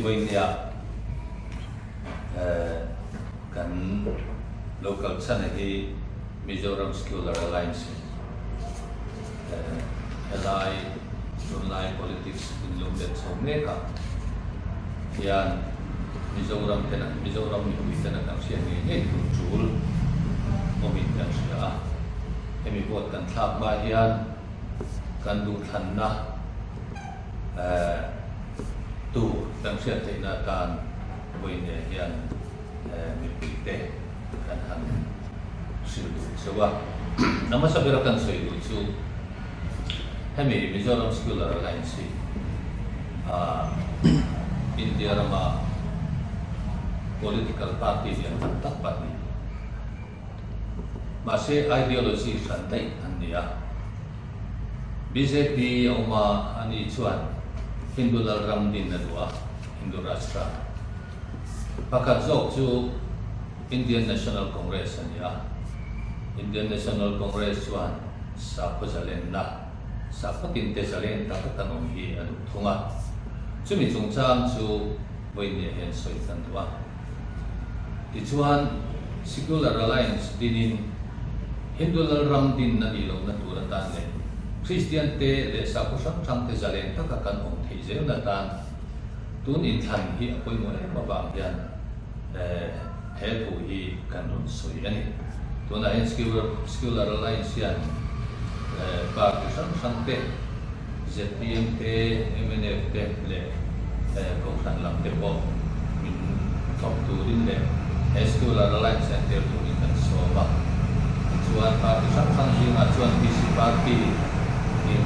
vawinia kan local chhana hi Mizoram Secular Alliance in helai tunlai politics inlumlet chho mekah hian Mizoram tena Mizoram mipui tena kan hriat ngei ngei tur tul awmin kan hria a. Hemi vote kan thlak hma hian kan duhthlanna tur kan hriat theihna atan vawiin hian mipui te kan han hrilh duh cheu a. A hmasa bera kan sawi duh chu hemi Mizoram Secular Alliance hi India rama political party lian tak tak pahnih mahse ideology hran daih an ni a. Bjp a awm a, ani chuan Hindu Lalram din a duh a, Hindu Rashtra. Pakhat zawk chu Indian National Congress a ni a. Indian National Congress chuan sakhaw zalenna, sakhaw tinte zalen taka kan awm hi a duh thung a. Chumi chungchang chu vawiinniah hian sawi kan duh a. Tichuan, Secular Alliance dinin Hindu Lalram din a nih lohna tur atan leh Kristian te leh sakhaw hrang hrang te zalen taka kan awm theih zelna atan Tun inthlan hi a pawimawh em avang hian he thu hi kan rawn sawi a ni. Tunah hian Secular Alliance hian party hrang hrang te, zpm te, mnf te leh Kohhran lam te pawh min thawk turin leh he Secular Alliance hian tel turin kan sawm a. Tichuan party hrang hrang zingah chuan PC party in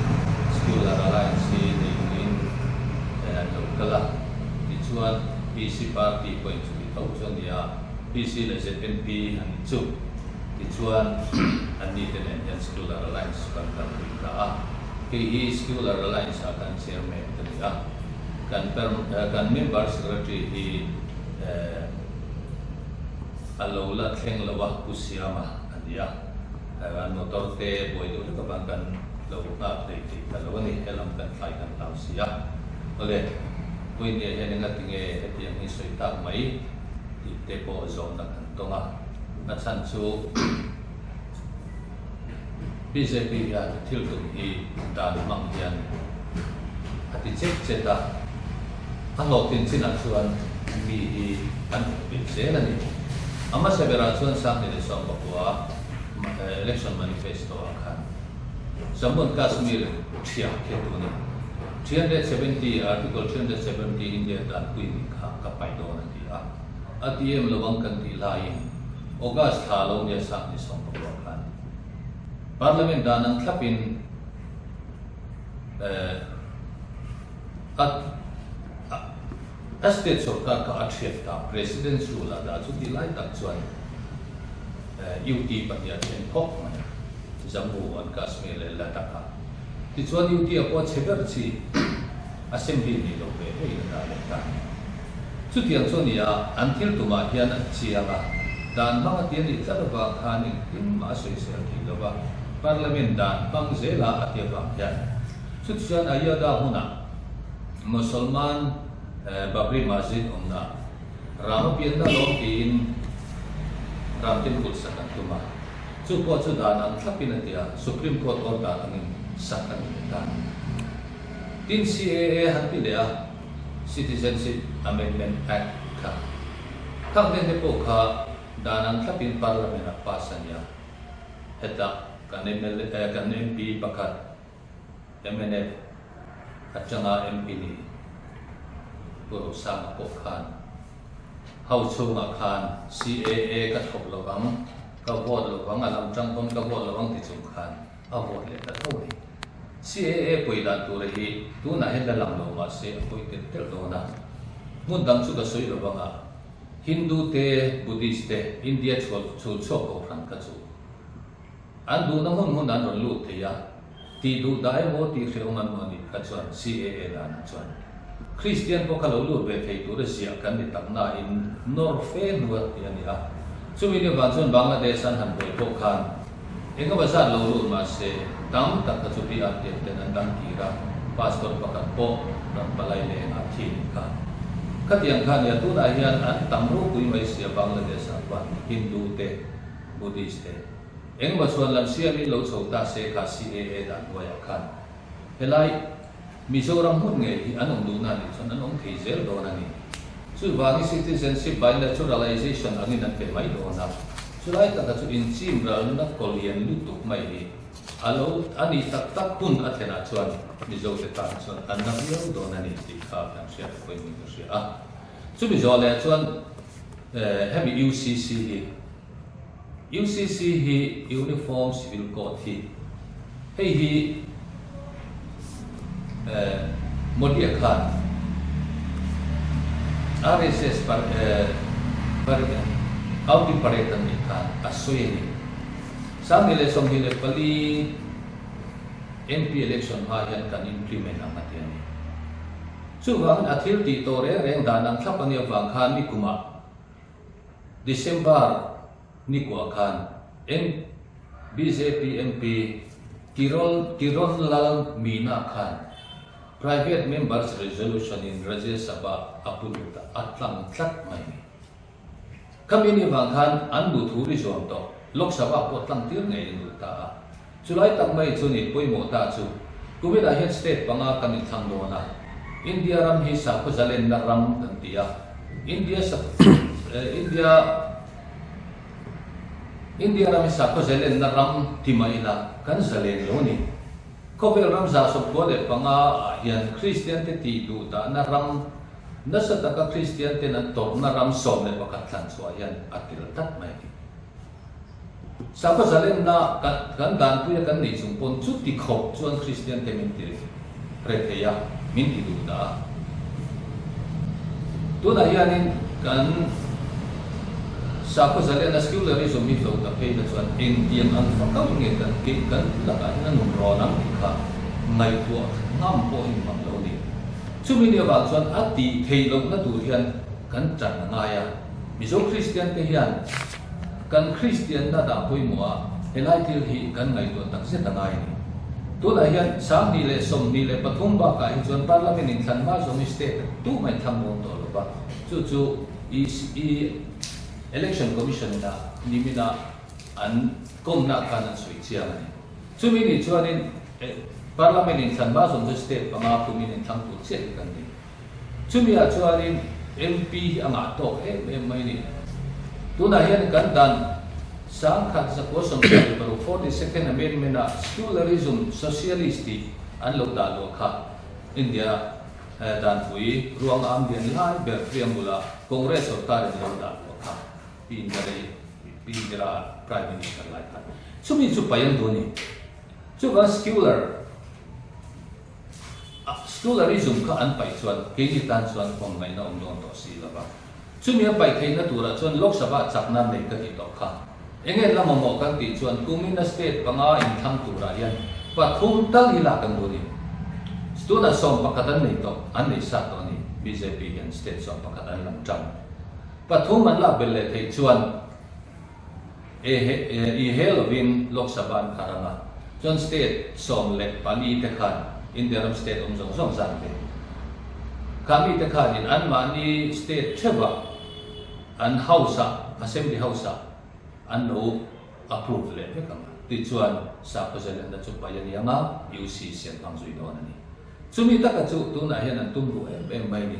Secular Alliance hi nei turin an lo kal a, tichuan PC party pawhin chuti tho chu a ni a, PC leh ZNP an ni chu, tichuan anni te nen hian Secular Alliance chu kan kalpui ta a, kei hi Secular Alliance ah kan chairman ka ni a, kan kan member secretary hi a lo la thleng lo a, Pu Siama a ni a, an motor te buai deuh hlek avang kan lo nghak hlei thei ta lo a ni, helam kan thlai kan hlau si a. Awle, vawinia hian engati nge hetiang hi sawi tak mai tih te pawh zawhna kan tawng a, a chhan chu bjp hian thil tum hi dan hmang hian a ti chet chet a, a hlawhtlin chinah chuan mi hi an hmu pil zel a ni. A hmasa berah chuan 2019 election manifesto ah khan Jammu and Kashmir thiah khi a tu a ni. 370, Article 370 India danpui nih kha ka paih dawn a ti a. A ti em lo ang kan tih laiin August thla lo nia sak ni 19 khan Parliament dan ang thlapin a a state sorkar kha a thiat ta, President's rule a dah chu ti lai tak chuan UT pahniha then phawk mai Jammu and Kashmir leh Ladakh ah. Tichuan UT ah pawh a chhe ber chi Assembly nih loh ve ve in a dah leh ta. Chutiang chu a ni a, an thil tumah hian an chiang a, dan hmang a ti a nih tlat avang khan engtin mah a sawisel thei lo va, Parliament dan hmang zela a ti avang hian. Chutichuan Ayodhya hmunah Mosolman Babri Masjid awmna Rama pianna lawm tiin Ram temple sak an tum a, chu pawh chu dan ang thlapin a ti a, Supreme Court order angin sak a ni leh ta. Tin CAA han ti leh a, Citizenship Amendment Act kha. Khang den te pawh kha dan ang thlapin Parliament ah pass a ni a, hetah kan mla kan MP pakhat mnf atanga MP ni Pu Rosanga pawh khan ho chhungah khan CAA ka thawk lo vang, ka vote lo vang, a lam tang pawn ka vote lo vang ti chung khan a vote leh ta tho a ni. CAA pawi dan tura hi tunah hian la lang lo mah se a pawi telh telh dawn a. Hmun dang chu ka sawi lo vang a, Hindu te, Buddhist te, India chhual chhul chhuak kohhran kha chu An duhna hmun hmun an rawn lut thei a, tih duh dah emaw tih hrehawm an hmuh a nih kha chuan CAA danah chuan Kristian pawh kha lo lut ve thei tura ziah kan ni tak nain nawr fe hnu a tih a ni a. Chumi ni vang chuan Bangladesh an han buai pawh khan engemaw zat lo lut mah se tam tak kha chu BRTF ten an dang kir a, pastor pakhat pawh ram palai leng ah thi a nih kha. Khatiang kha nia tunah hian an tam ropui mai sia Bangladesh ah khuan Hindu te, Buddhist te. Engemaw chhuan lam siamin lo chho ta se kha CAA dan hnuaiah khan helai Mizoram hmun ngei hi an awm duhna nih chuan an awm thei zel dawn a ni. Chuvangin citizenship by naturalization angin an pe mai dawn a, chulai taka chu inchim ralna kaw lian lutuk mai hi a lo a nih tak tak hun a thlenah chuan Mizote tan chuan an na viau dawn a ni tih kha kan hriat pawhin ka hria a. Chumi zawh leh chuan hemi UCC hi UCC hi Uniform Civil Code hi hei hi Modi-a khan RSS Audi parade an nih khan a sawi a ni. 2024 MP election hma hian kan implement ang a ti a ni. Chuvangin a thil tih tawh reng reng dan ang thlap a nih avang khan nikumah December nikuah khan bjp MP Kiron Kiron Lal Meena khan Private Members Resolution in Rajya Sabha a pu lut a, a tlang tlat mai a ni. Khami ni vang khan an duh thu ri zuam tawh Lok Sabha pawh tlang tir ngei an duh ta a. Chulai tak mai chu ni pawimawh ta chu kuminah hian state panga kan inthlang dawn a, India ram hi sakhaw zalenna ram kan ti a, India India India ram hi sakhaw zalenna ram ti mah ila kan zalen lo a ni. Khawvel ram 95 ah hian Kristian te tih duh dahna ram nasa taka Kristian ten an tawrhna ram 11 thlan chhuah hian a tel tlat mai a ni. Sakhaw zalenna kan danpuia kan nei chung pawn chuti khawp chuan Kristian te min ti re thei a, min ti duh dah a. Tunah hianin kan sakhaw zalenna secularism hi hlo ta phei na chuan engtiang ang fakau nge kan keih kan lakah hian a nun rawn ang tih kha ngaihtuah ngam pawh hi mang lo a ni. Chumi ni avang chuan a tih theih lohna tur hian kan ṭan a ngai a. Mizo Kristian te hian Kan Kristianna dah pawimawh a, helai thil hi kan ngaihtuah tak zet a ngai a ni. Tunah hian 2023 bakah hi chuan Parliament inthlan hma zawng hi state tumah inthlang dawn tawh lo va, chu chu ECE Election Commission ina nimina an kawmna khan an sawi chiang a ni. Chumi nih chuanin Parliament inthlan hma zawng chu state panga kumin inthlang tur chiah hi kan ni. Chumi ah chuanin MP hi a ngah tawk em em mai a ni. Tunah hian kan dan 1946, 42nd Amendment ah Secularism, Socialist tih an lo dah luah kha India danpui ruang am lian lai ber preamble ah Congress sorkar in lo dah luah kha Pi Indira Pi Indira Prime Minister lai khan chumi chu paih an duh a ni. Chuvang secular A Secularism kha an paih chuan keini tan chuan awm ngaihna awm dawn tawh si lo va. Chumi a paih theihna turah chuan Lok Sabha chakna nei ka tih tawh kha. Eng nge la mamawh kan tih chuan kumina state panga inthlang turah hian pathum tal hi lak an duh a ni. Tunah 11 an nei tawh, an nei sa tawh a ni. Bjp hian state 11 an lam tang. Pathum an lak belh leh theih chuan. I he lovin Lok Sabha an khar ang a, chuan state 14 te khan India ram state awm zawng zawng zan ve. Kha mite khanin anmahni state theuhah an house-ah, assembly house-ah an lo approve leh vek ang a, tichuan sakhaw zalenna chu pai a ni ang a, UC siam hmang zui dawn a ni. Chumi taka chu tunah hian an tum ruh em em mai ni.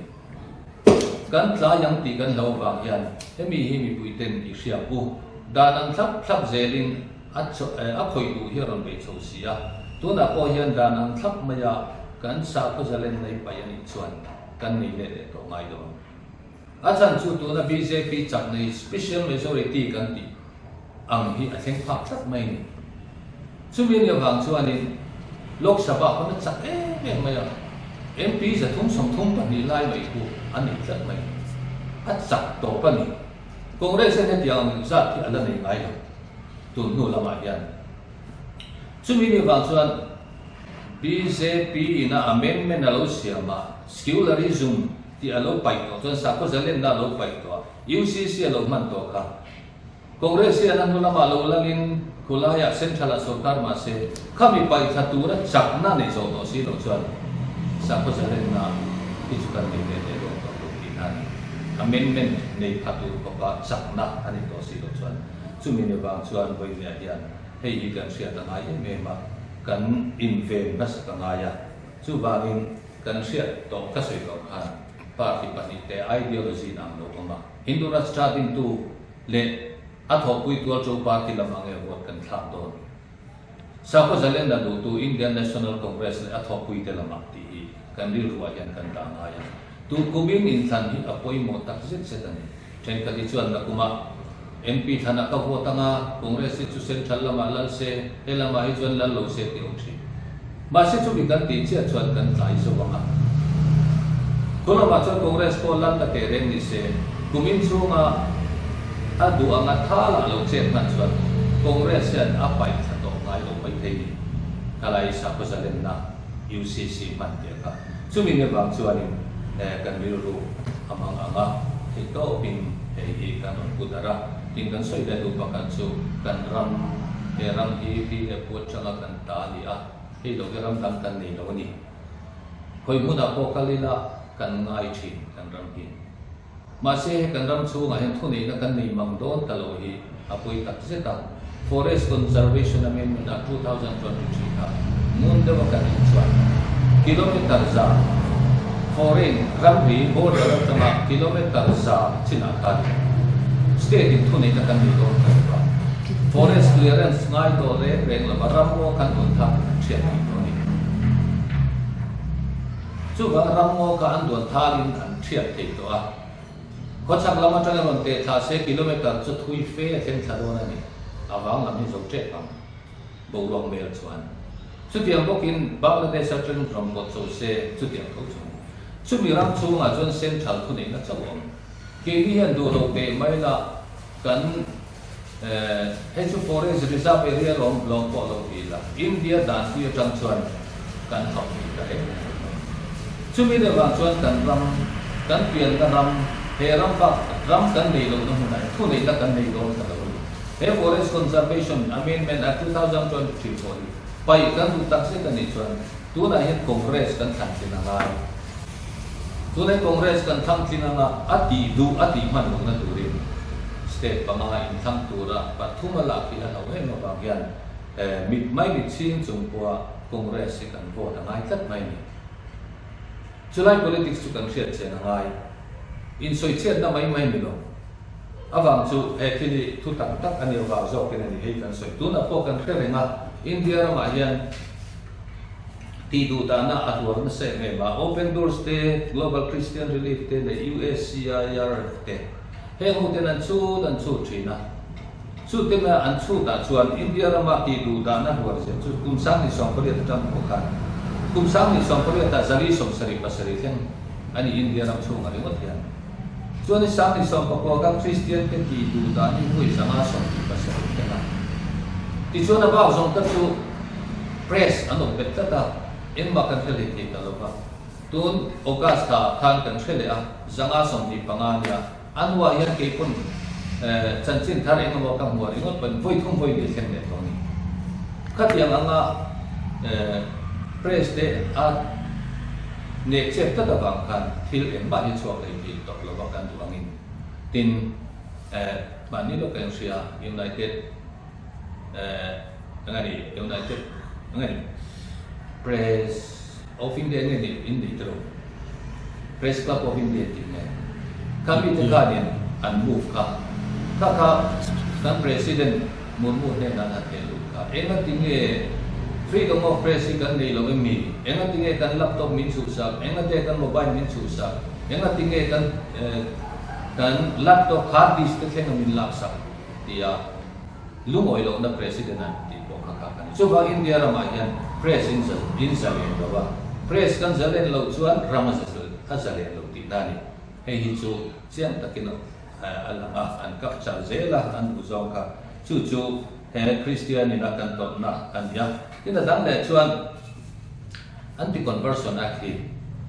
Kan tlai ang tih kan hlo vang hian hemi hi mipui ten i hriak u. Dan ang thlap thlap zelin a a khawih duh hi a rawn bei chho si a. Tunah pawh hian dan ang thlap maia kan sakhaw zalen nei paih a nih chuan kan nei let leh tawh ngai dawn. A chhan chu tuna bjp chak nei special majority kan tih ang hi a thleng phak tlat mai a ni. Chumi a nih avang chuanin Lok Sabha pawn a chak em em mai a, MP 332 lai mai khu a nei tlat mai. A chak tawp a ni. Congress hian hetiang ang zat hi a la nei ngai lo tun hnu lamah hian. Chumi a nih avang chuan bjp ina amendment a lo siam a, secularism tih a lo paih tawh chuan sakhaw zalenna a lo paih tawh a, UCC a lo hman tawh kha. Congress hian a hnu lamah lo lalin khulaiah Central-ah sorkar mah se, khami paihthla tura chakna nei zawh tawh si loh chuan sakhaw zalenna hi chu kan nei ve teh dawn tawh lo tihna a ni. Amendment nei pha tur khawpa chakna a ni tawh si loh chuan chumi ni vang chuan vawinia hian hei hi kan hriat a ngai em em a, kan inven hmasak a ngai a. Chuvangin kan hriat tawh ka sawi tawh khan party pahnihte ideology inang lo awm a, Hindu Rashtra dintu leh a thawhpui tualṭo party lam ange vote kan thlak dawn. Sakhaw zalenna duhtu Indian National Congress leh a thawhpuite lamah tih hi kan rilruah hian kan dah ngai a. Tukumin inthlan hi a pawimawh tak zet zet a ni. Thenkhat hi chuan nakumah MP thlanah ka vote anga, Congress hi chu Central lamah lal se, he lamah hi chuan lal lo se tih a awm thin. Mahse chumi kan tih chiah chuan kan tlai zo ang a. Khu lamah chuan Congress pawh lal ta teh reng ni se, kumin chhunga a duh anga tha lah lo chet hman chuan Congress hian a paih thla tawh ngai lo mai thei ni. Khalai sakhaw zalenna UCC hman teh kha chumi ni vang chuanin kan rilru a mang ang a, theihtawpin hei hi kan rawn put darh a. Tin kan sawi leh duh pakhat chu kan ram, he ram hi pi leh pu atanga kan ta a ni a, hei lo hi ram dang kan nei lo a ni. Khawi hmunah pawh kal ila kan ngai thin kan ram hi. Mahse he kan ram chhungah hian thuneihna kan nei mang dawn ta lo hi a pawi tak zet a. Forest Conservation Amendment Act 2023 kha ngun deuha kan in chuan kilometre za foreign ramri border atanga kilometre za chinah khan state in thuneihna kan nei dawn ta lo va. Forest clearance ngai tawh reng reng lova ramngaw kan hawn kha an hriat thei tawh a ni. Chuvang ramngaw kha an duan thalin an hriat thei tawh a. Khawchhak lam atanga rawn teh thla se kilometre chu thui fe a thleng thla dawn a ni. A vang lam hi zo tep ang. Boruak mel chuan. Chutiang bawkin Bangladesh atang rawn pawt chho se chutiang tho chu. Chumi ram chhungah chuan central thuneihna chauh a awm. Keini hian duh lo teh mai la kan Hei chu Forest Reserve area lawm lawm pawh lo ti ila, India danpui atang chuan kan hauh thei ta reng reng mai. Chumi deuh vang chuan kan ram, kan pianna ram, he ram bak ram kan nei lohna hmunah hian thuneihna kan nei dawn ta lo a ni. He Forest Conservation Amendment Act 2023 pawh hi paih kan duh tak zet a nih chuan tunah hian Congress kan thlan tlin a ngai. Tunai Congress kan thlang tling anga a tih duh a tih hman lohna turin state panga inthlang tura pathum a lak hi a hlauh em avang hian mit mai mit chhing chung pawha Congress hi kan vote a ngai tlat mai a ni. Chulai politics chu kan hriat chian a ngai. Insawichhiatna mai mai ni lo. Avang chu he thil hi thu tak tak a ni avang zawkin a ni hei kan sawi. Tunah pawh kan hre reng a, India ramah hian Tih duh dahna a hluar nasa em em a, Open Doors te, Global Christian Relief te leh USCIRF te heng ho ten an chhut an chhut thin a. Chu te maia an chhut ah chuan India rama tih duh dahna hluar zia chu kum 2018 atang pawh khan kum 2018 ah 477 thleng a ni India ram chhungah ringawt hian. Chuan i 2019 kha Kristian te tih duh dan hi vawi 527 thleng a. Tichuan a bak zawng kha chu Press an awm bet tlat a, engmah kan hre hlei thei ta lo va. Tun August thla ah khan kan hre leh a, 525 a nia. A hnuah hian kei pawn chanchin thar eng emaw ka hmuh ringawt pawhin vawi thum vawi li thleng leh tawh a ni. Khatiang anga Press te a nek chep tlat avang khan thil engmah hi chhuak hlei thei tawh lo va kan duh angin. Tin, mahni lawk ka inhria United. Eng a ni United eng a ni Press of India nge ni in nei tilo Press Club of India tih nge kha mite khanin an move kha kha kha kan President Murmu hnenah an han theh lut kha eng a ti nge Freedom of Press hi kan nei lo em mi eng a ti nge kan laptop min chhuhsak eng a te kan mobile min chhuhsak eng a ti nge kan kan laptop hard disk te thleng a min laksak tia lungawi lohna President an tih pawh kha kha ka ni. Chuvang India ramah hian press in in zalen lo a, press kan zalen loh chuan ram a a zalen lo tihna a ni. Hei hi chu chiang takin a lang a, an kap char zel a, an duh zawng kha. Chu chu he Kristian ina kan tawrhna a ni a. Tin a dang leh chuan Anti-Conversion Act hi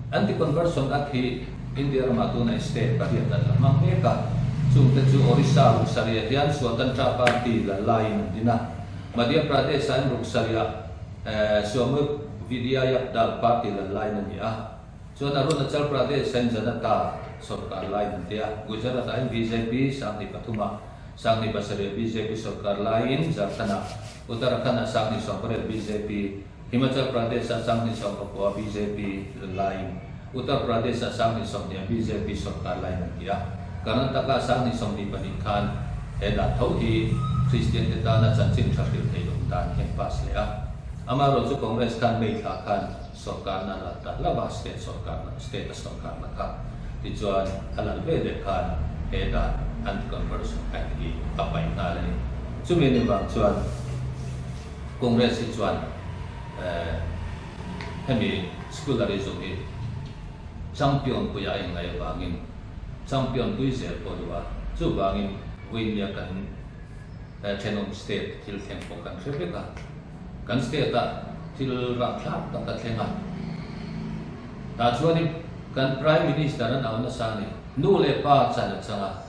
Anti-Conversion Act hi India ramah tunah state pariat an la hmang mek a, chungte chu Orissa Ruksariah hian Swatantra Party lal laiin an din a, Madhya Pradesh-ah hian Ruksariah Swamib Vidyayak Dal Party lal laiin a ni a, chuan Arunachal Pradesh-ah hian Janata. Sorkar laiin an ti a, Gujarat-ah hian bjp 23 ah, 27 ah bjp sorkar laiin Jharkhand-ah, Uttarakhand-ah 28 bjp, Himachal Pradesh-ah 29 bjp laiin, Uttar Pradesh-ah 20 ah bjp sorkar laiin an ti a, Karnataka-ah 24 khan he dan tho hi Kristian te tana chanchin tha hrilh theih loh dan hian pass leh a. Amaherawhchu Congress khan May thla khan Sorkarna lal ta hlauh a, state sorkarna, state a sorkarna kha. Tichuan a lal ve leh khan he dan Anti-Conversion Act hi a paih nghal a ni. Chumi anih vang chuan Congress hi chuan hemi secularism hi champion puia a inngaih avangin champion pui zel pawh duh a, chuvangin vawinia kan thenawm state thil thleng pawh kan hre vek a. Kan state-ah thil rapthlak tak a thleng a, tah chuanin kan Prime Minister an au nasa a ni. Nu leh pa chan a chang a,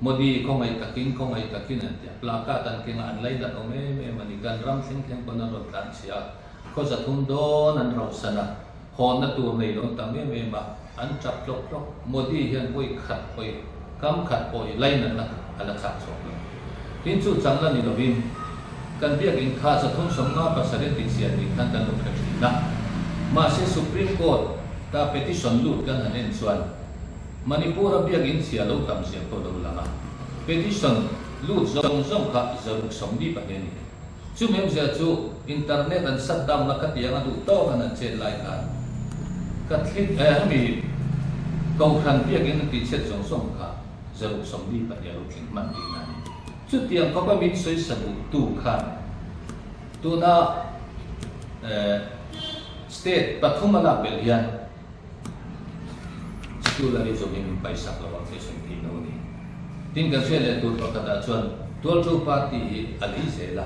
Modi khawngaih takin khawngaih takin an ti a, placard an keng a, an lainat awm em em a ni. Kan ram thleng thleng pawn an rawn tlan chhia a, khaw zathum dawn an rauhsan a, hawnna tur nei lo an tam em em a, an tap tlawk tlawk. Modi hian vawi khat pawh i, kam khat pawh i lainatna a la chak chhuak lo. Tin chu chang la ni lovin kan biakinn kha 357 an tihchhiat nih khan kan lo hre thin a. Mahse Supreme Court ta petition lut kan han en chuan Manipur-a biakinn chhia lo tam zia pawh lo lang a. Petition lut zawng zawng kha 642 a ni. Chumi awmzia chu internet an shut down na khatiang a duh tawk an an chet lai khan Catholic eh hemi Kohhran biakinn an tihchhiat zawng zawng kha 642 a lo tling hman tihna a ni. Chutiang khawpa min sawisa duhtu khan tuna state pathum a lak belh hian secularism hi min paisak lo ang tih a sawi thei lo a ni. Tin kan hriat leh tur pakhatah chuan Tualṭo party hi a lei zel a.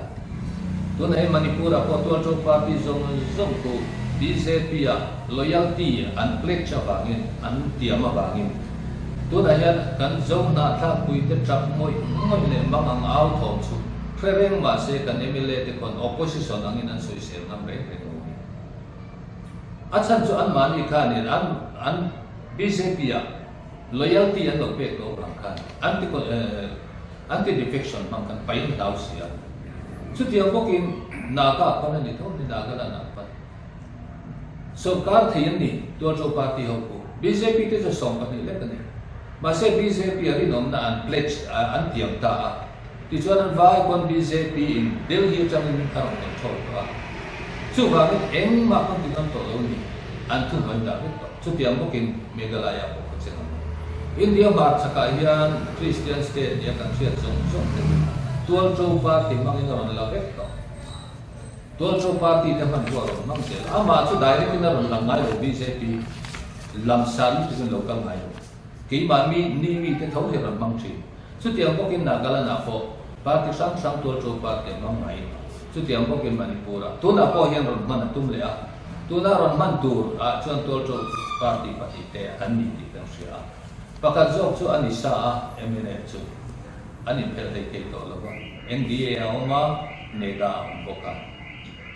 Tunah hian Manipur-ah pawh Tualṭo party zawng zawng chu BJP-ah loyalty an pledge avangin, an tiam avangin tunah hian kan zo hnahthlakpui te ṭap ngawih ngawih leh mang ang au thawm chu hre reng mahse kan mla te khawn opposition angin an sawisel ngam reng reng lo a ni. A chhan chu anmahni khanin an an BJP-ah Loyalty an lo pek tawh avang khan anti anti defection hmang khan paih an hlau si a. Chutiang bawkin Naga pawn a ni tho ni Nagaland ah pawn sorkar thei an ni Tualṭo party ho pawh bjp te chu 12 lek a ni. Mahse bjp a rinawmna an pledge an tiam ta a. Tichuan an vai pawn bjp in Delhi atangin a rawn control tawh a. Chuvangin engmah pawn ti ngam tawh lo ni an thuhnuai dah vek tawh. Chutiang bawkin Meghalaya pawh kha cheng ang. India hmarchhakah hian Christian state nia kan hriat zawng zawng te hi Tualṭo party hmangin a rawn la vek tawh. Tualṭo party te hmanrua a rawn hmang zel. Amah chu direct in a rawn lang ngai lo bjp lamsar lutukin lo kal ngai lo. Keimah mi ni mi te tho hi a rawn hmang thin. Chutiang bawkin Nagaland-ah pawh party hrang hrang Tualṭo party an hmang mai. Chutiang bawkin Manipur-ah. Tunah pawh hian rawn hman a tum leh a. Tuna rawn hman tur ah chuan Tualṭo party pahnih te an ni tih kan hria a. Pakhat zawk chu a ni sa a, mnf chu an inphelh hlei thei tawh lo va. NDA a awm a, NEDA a awm bawk a.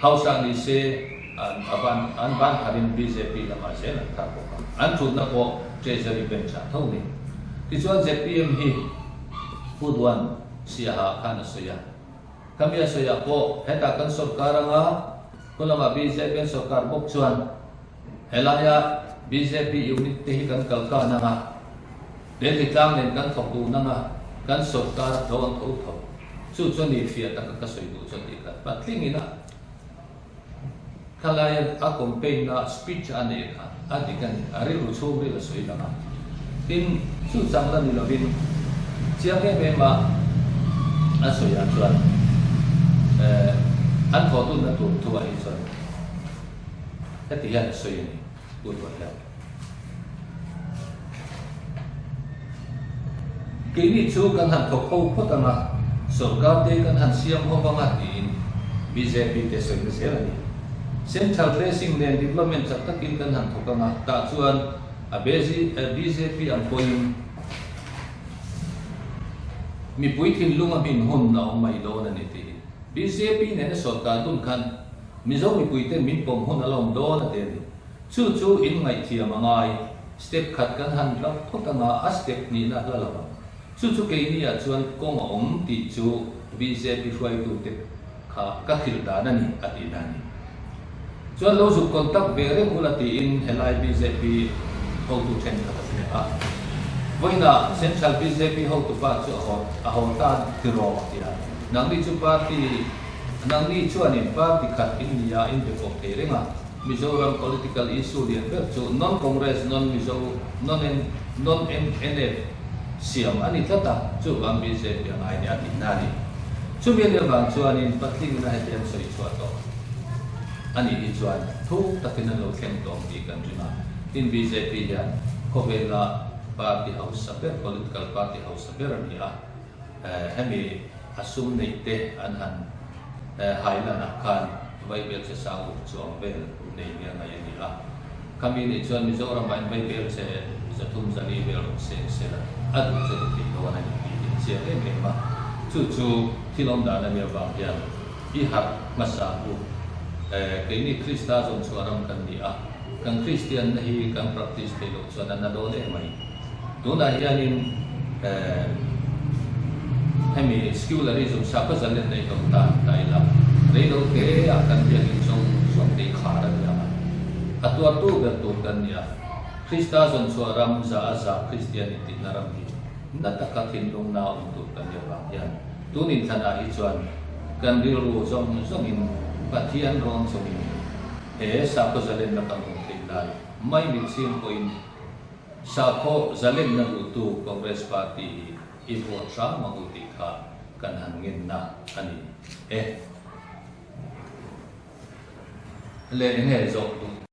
House ah ni se an a ban an ban kharin bjp lamah zel an thar bawk a. An thutna pawh Treasury bench ah tho ni. Tichuan zpm hi Pu Duan Siaha khan a sawi a. Khami a sawiah pawh hetah kan sorkar anga khulama bjp an sorkar bawk chuan helaia bjp unit te hi kan kal kan anga Delhi tlang nen kan thawk dun anga kan sorkar a tho ang tho tho. Chu chu ni fiah taka ka sawi duh chuan tih khat patlingin a Khalaia a campaign na speech a nei kha a dik a ni, a rilru chhungril a sawi lang a. Tin, chu chang la ni lovin chiang em em a a sawi ah chuan eh an thawh dunna tur thu ah hi chuan heti hian a sawi a ni, Pu Tuahliang. Keini chu kan han thawk ho phawt ang a, sorkar te kan han siam ho vang a tiin bjp te sawina zel a ni. Central tracing nen development chak takin kan han thawk ang a, tah chuan a bjp ang pawhin mipui thinlung a hmin hun a awm mai dawn a ni tiin bjp nena sorkar dun khan Mizo mipuiten min pawm hun a la awm dawn a ti a ni. Chu chu in ngaihthiam a ngai. Step khat kan han hlauh phawt anga a step nihna hla lo ang. Chu chu keini-ah chuan kawng a awm tih chu bjp hruaitute kha ka hrilh dan a ni, a tih dan a ni. Chuan lo zuk contact ve reng ula tiin helai bjp hotu thenkhat a hria a. Vawiinah Central bjp hotupa chu a haw a haw ta tiraw tia nangni chu party nangni chuanin party khat in nia in be pawh thei reng a. Mizoram political issue lian ber chu non-Congress, non-Mizo, non-non-MNF siam a ni tlat a, chuvang bjp a ngai nia tihna a ni. Chumi a nih avang chuanin Patling ina heti an sawi chhuah tawh a nih hi chuan thuk takin an lo thleng tawng tih kan ring a. Tin bjp hian khawvela party hausa ber, political party hausa ber a ni a, hemi a sum neih te an han Highland-ah khan Vaibelchhe sang uk chuang vel nei nia ngaih a ni a. Khami nih chuan Mizoramah in Vaibelchhe 300 400 vel rawn seng sel a, a duh che duh thei dawn a ni tih hi a chiang em em a. Chu chu thil awm dan a nih avang hian i harh hmasa u. Keini Krista zawn chhuah ram kan ni a, kan Kristianna hi kan practice theih loh chuan a na dawn em mai. Tunah hianin hemi secularism sakhaw zalen nei hlawm ta ta ila, reilo te ah kan biakin zawng zawng te i khar a ni ang a, a tuartu ber tur kan ni a, Krista zawn chhuah ram za a za Kristian intihna ram hi na taka thinlung na awm tur kan ni avang hian tun inthlanah hi chuan kan rilru zawng zawngin Pathian rawn chungin he sakhaw zalenna kan awm theih lai mai mitchhing pawhin Sakhaw zalenna duhtu Congress Party hi i vote hram ang u tih kha kan han ngenna a ni e. Le enge zawh duh?